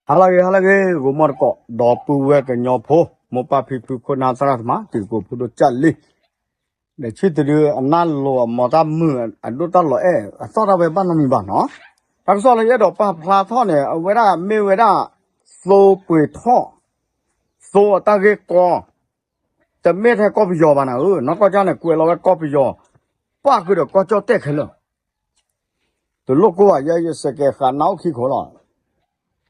ဟါလၢအဂ့ၤ ဟါလၢအဂ့ၤ ဂီၤမီတကိး ဒီပုၢ်ဝဲၢ်ကညီဖိ မိၢ်ပၢ်ဖံဖု ခိၣ်နၢ်သရၣ်သမါ တံၤသကိးဖိဒိၣ်ကၢ်လံ, ဒီးဆံၣ်တဒုအနၢ်လိၤအမၤတၢ်မုာ်အဒိၣ်တၢ်လီၤအဲၣ် အသီၣ်တၢ်ဝဲဘၣ်နီတမံၤဘၣ်နီၤ, တၢ်ကစီၣ်လၢယအဲၣ်ဒိးပာ်ဖျါထီၣ်န့ၣ် အဝဲဒၣ်မ့ၢ်ဝဲဒၣ် သိပှ့ၤထီၣ် သိအတၢ်ဂ့ၢ်ကီ တမ့ၢ်ထဲကီၢ်ပယီၤဘၣ်နၤဧၢ, နီၢ်ကီၢ်ကၢ်န့ၣ် ကွဲးလီၤဝဲကီၢ်ပယီၤ ပၣ်ဃုာ်ဒီးကီၢ်ကၠီၣ်တဲၣ်ခဲလၢာ်, တလိၣ်ကိၢ်ဘၣ် ယဲယစဲးကဲးဃာ်နၢ်အိၣ်ခံခိၣ်လီၤ,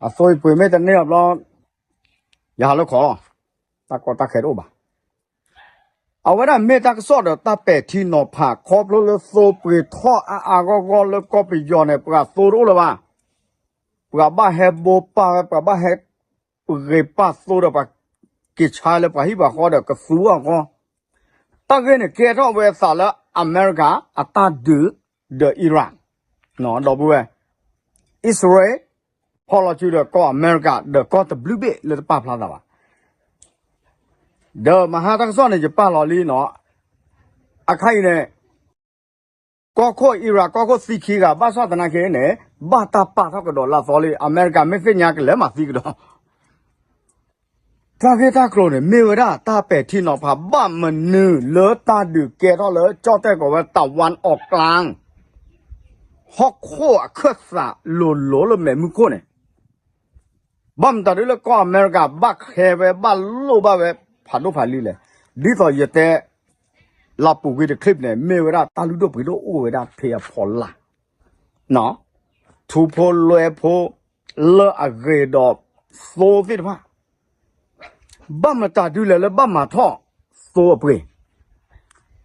အသိအံၤပှ့ၤမ့ၢ်တန့ၢ်အဘျီ ယဟးလၢခီၣ်လီၤ, တၢ်ကီတၢ်ခဲတအိၣ်ဘၣ်. အဝဲဒၣ်မ့ၢ်တၢ်ကစီၣ်ဒီးတၢ်ပဲာ်ထံနီၤဖး ခီဖျိလၢသိပှ့ၤထီၣ်အါအါဂီၢ်ဂီၢ်လၢကီၢ်ပယီၤန့ၣ် ပှၤသိတအိၣ်လၢၤဘၣ်, ပှၤဘၣ်ဟဲဘိပာ်ဝဲ ပှၤဘၣ်ဟဲ ပဂ့ၤပာ်သိဒီးပှၤက့ၤဆါလၢပှၤဟံၣ်ပှၤဃီဒီး ကသူအဂီၢ်, တၢ်ဂ့ၢ်န့ၣ်ကဲထီၣ်ဝဲအသးလၢအမဲရကၤအတၢ်ဒုးဒီး Iran, ဒီပုၢ်ဝဲၢ်, အံၣ်စရ့လး ဖီၣ်လီၤစုဒီးကီၢ်အမဲရကၤ ဒီးကီၢ်တဘျုးဘ့ၣ်လၢတပာ်ဖျါသးဘၣ်, ဒီးမဟါတၢ်ကစီၣ်န့ၣ် ယပာ်လီၤလံနီၤ, အခါအံၤန့ၣ် ကီၢ်ခိၣ် Iran ကီၢ်ခိၣ်သံခံဂၤ ဘၣ်ဆၣ်သနာ်က့န့ၣ် ဘၣ်တၢ်ပာ်ထီၣ်ကဒီးလၢအသီလံ, အမဲရကၤမ့ၢ်သ့ၣ်ညါကလဲၤမၤသံကဒီး, တၢ်ဂ့ၢ်တၢ်ကျိၤန့ၣ် မ့ၢ်ဝဲဒၣ်တၢ်ပဲာ်ထံနီၤဖး ဘၣ်မနုၤလၢတၢ်ဒုးကဲထီၣ်လၢကၠီၣ်တဲၣ်ကိးဝဲ တၢ်ဝၣ်အီးကျါ ဟီၣ်ခိၣ်အခၢၣ်သးလိၤလိၤလၢမဲးမုၢ်ခိၣ်န့ၣ်, ဘၣ်မတၤဒ်လၢကီၢ်အမဲရကၤ ဘၣ်ခဲဝဲ ဘၣ်လိၣ်ဘၣ်ဝဲ ဖးဒိၣ်ဖးလံလဲၣ်, ဒ်သိးယတဲ လၢပူၤကွံာ်တ clip န့ၣ် မ့ၢ်ဝဲဒၣ်တၢ်လုၢ်ဒိၣ်ပှ့ၤဒိၣ်အိၣ်ဝဲဒၣ်ဖဲအဖီလာ်, ထူဖိလွဲဖိ လၢအဂ့ၤဒီးသိသ့ၣ်တဖၣ်, ဘၣ်မတၤဒ်လဲၣ်လၢဘၣ်မၤထီၣ်သိအပှ့ၤ,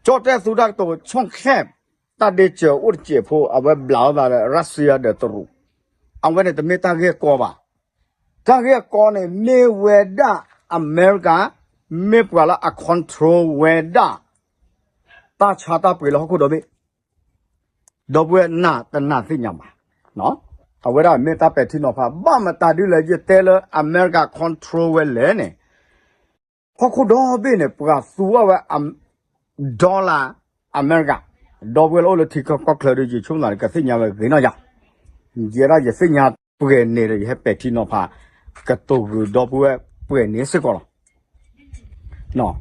ကၠီၣ်တဲၣ်သူတၢ်ကတိၤ ဆီၣ်ခဲ တၢ်ဒ့စၢၤအိၣ်တစဲးဖိ အဝဲဘျးအသးဒီး Russia ဒီးတရူး, အဝဲန့ၣ်တမ့ၢ်တၢ်ဂ့ၢ်ကီဘၣ်. တၢ်ဂ့ၢ်ကီန့ၣ် မ့ၢ်ဝဲဒၣ်အမဲရကၤ မ့ၢ်ပှၤလၢအ control ဝဲဒၣ် တၢ်ဆါတၢ်ပှ့ၤလၢဟီၣ်ခိၣ်ဒီဘ့ၣ်, ဒီပုၢ်ဝဲၢ်နၢ်တနၢ်သ့ၣ်ညါဘၣ်. အဝဲဒၣ်မ့ၢ်တၢ်ပဲာ်ထံနီၤဖး ဘၣ်မတၤဒ်လဲၣ် ယတဲလၢအမဲရကၤ control ဝဲလဲၣ်န့ၣ် ဟီၣ်ခိၣ်ဒီဘ့ၣ်န့ၣ် ပှၤသူအီၤဝဲ dollar အမဲရကၤ, ဒီပုၢ်ဝဲၢ်လၢအိၣ်လၢထံကီၢ်ချၢဒီး ယဆိကမိၣ်သးကသ့ၣ်ညါဝဲဂ့ၤနီၢ်ယၤ, ယဲဒၣ်ယသ့ၣ်ညါပှဲၤန့ၣ်ဒီး ယဟဲပဲာ်ထံနီၤဖး ကတိၤဂုာ်ဒီပုၢ်ဝဲၢ်ပှဲၤန့ၣ်စ့ၢ်ကီးလီၤ.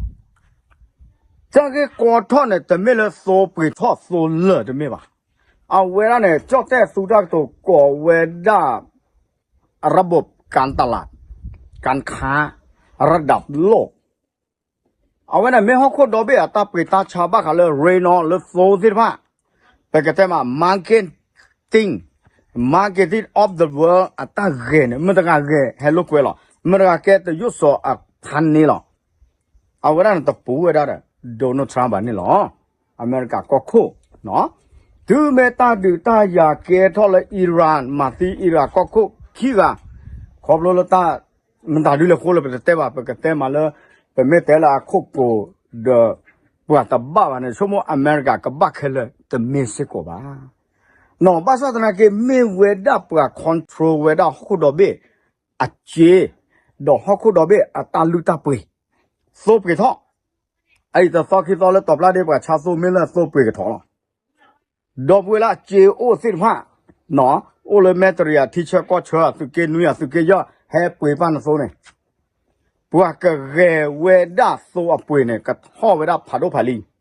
တၢ်ဂ့ၢ်ကီထီၣ်န့ၣ် တမ့ၢ်လၢသိပှ့ၤထီၣ်သိလၢာ်တမ့ၢ်ဘၣ်. အဝဲဒၣ်န့ၣ် ကၠီၣ်တဲၣ်သူတၢ်ကတိၤကိးဝဲဒၣ် ระบบการตลาด การค้าระดับโลก အဝဲန့ၣ်မ့ၢ်ဟီၣ်ခိၣ်ဒီဘ့ၣ်အတၢ်ပှ့ၤတၢ်ဆါဘၣ်ဃးလၢ ရ့နီၤ လၢသိသ့ၣ်တဖၣ်, ပကတဲမး marketing, marketing of the world အတၢ်ဂဲၤန့ၣ် မတၤတဂၤဂဲၤဟဲလိာ်ကွဲလီၤ, မတၤတဂၤကဲတယိၣ်စီၤအဖါန့ၣ်လီၤ. အဝဲဒၣ်န့ၣ်တပူၤဝဲဒၣ်ဒီး Donald Trump ဘၣ်န့ၣ်လီၤ. အမဲရကၤကီၢ်ခိၣ်, တုၤမ့ၢ်တၢ်ဒုးတၢ်ယၤကဲထီၣ်လၢ Iran မၤသံ Iran ကီၢ်ခိၣ်ခံဂၤ, ခီဖျိလၢတၢ် မတၤဒ်လဲၣ်ဃိလၢပတတဲဘၣ် ပကတဲမးလၢ ပမ့ၢ်တဲလၢအခိၣ်ကိၤဒီး ပှၤတဘၣ်ဘၣ်န့ၣ် ဆိကမိၣ်အမဲရကၤကဘၣ်ခဲလၢာ်တမ့ၢ်စ့ၢ်ကီးဘၣ်. ဘၣ်ဆၣ်သနာ်က့ မ့ၢ်ဝဲဒၣ်ပှၤ control ဝဲဒၣ်ဟီၣ်ခိၣ်ဒီဘ့ၣ် အစ့ ဒီးဟီၣ်ခိၣ်ဒီဘ့ၣ်အတၢ်လုၢ်တၢ်ပှ့ၤ, သိပှ့ၤထီၣ်, အအံၤတသီခံသီလၢတီၤပျၢ်ဒ့ ပှၤဆါသိမ့ၢ်လၢသိပှ့ၤကထီၣ်လီၤ. ဒီပုၢ်ဝဲၢ်လၢအစ့အိၣ်သ့ၣ်တဖၣ်, အိၣ်လၢမဲတရံး ထံဆၢကီၢ်ဆၢ သုးက့နွံ သုးက့ယဲၢ် ဟဲပှ့ၤပၢ်နသိန့ၣ်, ပှၤကဂဲၤဝဲဒၣ်သိအပှ့ၤန့ၣ် ကထီၣ်ဝဲဒၣ်ဖးဒိၣ်ဖးလံ.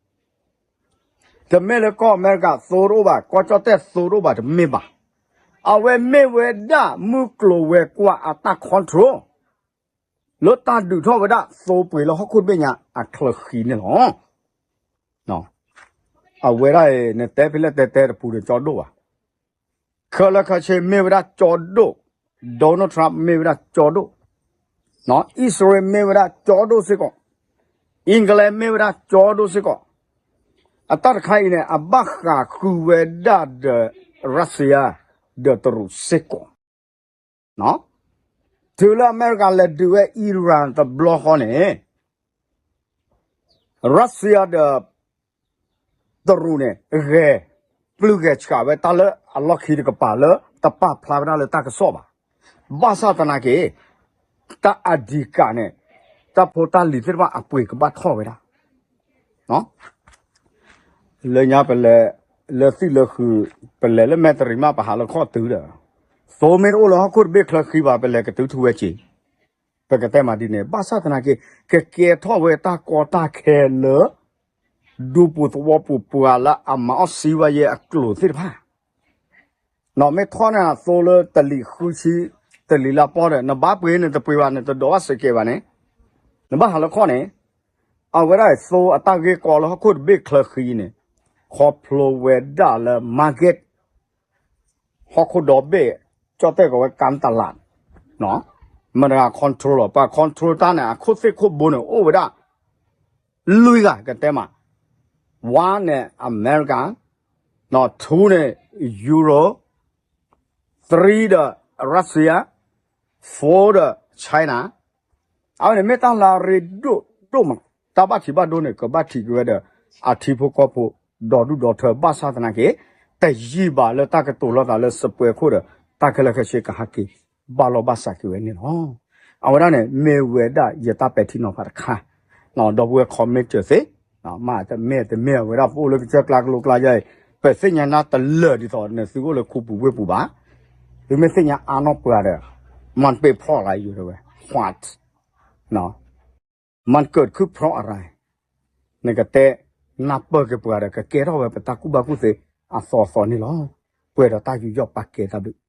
တမ့ၢ်လၢကီၢ်အမဲရကၤသိတအိၣ်ဘၣ်, ကီၢ်ကၠီၣ်တဲၣ်သိတအိၣ်ဘၣ်တမ့ၢ်ဘၣ်. အဝဲမ့ၢ်ဝဲဒၣ်မုၢ်ကျိၤဝဲၤကွာ်အတၢ် control လၢတၢ်ဒုးထီၣ်ဝဲဒၣ်သိပှ့ၤလၢဟီၣ်ခိၣ်တဘ့ၣ်ညါအချၢဃံန့ၣ်လီၤ. အဝဲဒၣ်အံၤ နတဲဖဲလဲၣ်တဲတဲတပူၤဒီးကၠီဒိၣ်ဘၣ်. ခဲလၢာ်ခဲဆ့မ့ၢ်ဝဲဒၣ်ကၠီဒိၣ်, Donald Trump မ့ၢ်ဝဲဒၣ်ကၠီဒိၣ်, အံၣ်စရ့လးမ့ၢ်ဝဲဒၣ်ကၠီဒိၣ်စ့ၢ်ကီး, England မ့ၢ်ဝဲဒၣ်ကၠီဒိၣ်စ့ၢ်ကီး, အတၢ်တခါအံၤန့ၣ် အဘၣ်ဃးဃုာ်ဝဲဒၣ်ဒီး Russia ဒီးတရူးစ့ၢ်ကီး. တုၤလၢအမဲရကၤလဲၤဒုးဝဲ Iran တဘျီဃီန့ၣ် Russia ဒီး တရူးန့ၣ် ဂဲၤ ပျုၢ်ဂဲၤဆှးဝဲတၢ်လၢအလီၢ်ခံတကပၤလၢတပာ်ဖျါဝဲဒၣ်လၢတၢ်ကစီၣ်ဘၣ်. ဘၣ်ဆၣ်သနာ်က့ တၢ်အဓိကန့ၣ် တၢ်ဖိတၢ်လံၤသ့ၣ်တဖၣ်အပှ့ၤကဘၣ်ထီၣ်ဝဲဒၣ် လၢညါပလဲၤ လၢသံၣ်လၢဃုာ် ပလဲၤလၢမဲတရံးမး ပဟးလၢခီၣ်တုၤဒီး သိမ့ၢ်တအိၣ်လၢဟီၣ်ခိၣ်တဘ့ၣ်ချၢဃံဘၣ် ပလဲၤကတုၤထူဝဲက့ၤ, ပကတဲမးဒ်န့ၣ် ဘၣ်ဆၣ်သနာ်က့ ကကဲထီၣ်ဝဲတၢ်ကီတၢ်ခဲလၢ ဒူပူၤသဝီပူၤပှၤလၢအမၤအီၣ်စံဝဲယဲၢ်အကျိၤသ့ၣ်တဖၣ်, နမ့ၢ်ထီၣ်န့ၢ်သိလၢတလံၤဃုဆံ, တလံၤလၢပီၢ်ဒီး နဘၣ်ပှ့ၤန့ၣ်တပှ့ၤဘၣ်န့ၣ် တဒိးဘၣ်စဲးကဲးဘၣ်န့ၣ်, နဘၣ်ဟးလၢခီၣ်န့ၣ်, အဝဲဒၣ်သိအတၢ်ဂ့ၢ်ကီလၢဟီၣ်ခိၣ်တဘ့ၣ်ချၢဃံန့ၣ်, ခီဖျိဝဲဒၣ်လၢ market ဟီၣ်ခိၣ်ဒီဘ့ၣ်, ကၠီၣ်တဲၣ်ကီးဝဲ ကၢၢ်တလး, မတၤတဂၤ control လီၤ, ပှၤ control တၢ်န့ၣ် အခိၣ်သ့ၣ်ခိၣ်ဘိန့ၣ် အိၣ်ဝဲဒၣ် လွံၢ်ဂၤကတဲမး, one န့ၣ် America, two န့ၣ် Euro, three ဒီး Russia, four ဒီး China, အဝဲန့ၣ်မ့ၢ်တၢ်လၢအရ့ဒိၣ်ဒိၣ်မး, တၢ်ဘၣ်ထံးဘၣ်ဒိန့ၣ် ကဘၣ်ထံးက့ၤဝဲဒီး အထံဖိကီၢ်ဖိ ဒီဒူၣ်ဒီထၢ ဘၣ်ဆၣ်သနာ်က့ တယံာ်ဘၣ်လၢတၢ်ကတိၤလီၤသးလၢစပွဲခိၣ်ဒီး တၢ်ခဲလၢာ်ခဲဆ့ကဟဲက့ၤ ဘၣ်လီၢ်ဘၣ်စးက့ၤဝဲန့ၣ်လီၤ. အဝဲဒၣ်န့ၣ် မ့ၢ်ဝဲဒၣ်ယတၢ်ပဲာ်ထံနီၤဖးတခါ, ဒီပုၢ်ဝဲၢ် comment စၢၤသ့, မ့ၢ်တမ့ၢ် တမ့ၢ်ဝဲဒၣ်ပအိၣ်လၢကစၢၢ်ကျါကလိကျါယဲအံၤ ပသ့ၣ်ညါနၢ်တလၢာ်ဒ်သိး နသုအိၣ်လၢခူပူၤဝ့ၢ်ပူၤဘၣ်, သုမ့ၢ်သ့ၣ်ညါအါနီၢ်ပှၤဒီး မ့ၢ်ပ့ၢ်ဖျီၣ်လၢယိၤတဲဝဲ what, မ့ၢ်ကၢၢ်ခုၣ်ဖျီၣ်အရၤ, နကတဲနၢ်ပၢၢ်က့ၤပှၤဒီး ကကဲထီၣ်ဝဲပတၢ်ကူၣ်ဘၣ်ကူၣ်သ့အသီအသီန့ၣ်လီၤ. ပှဲၤဒီးတၢ်ယူးယီၣ်ပာ်ကဲတၢ်ဘျုး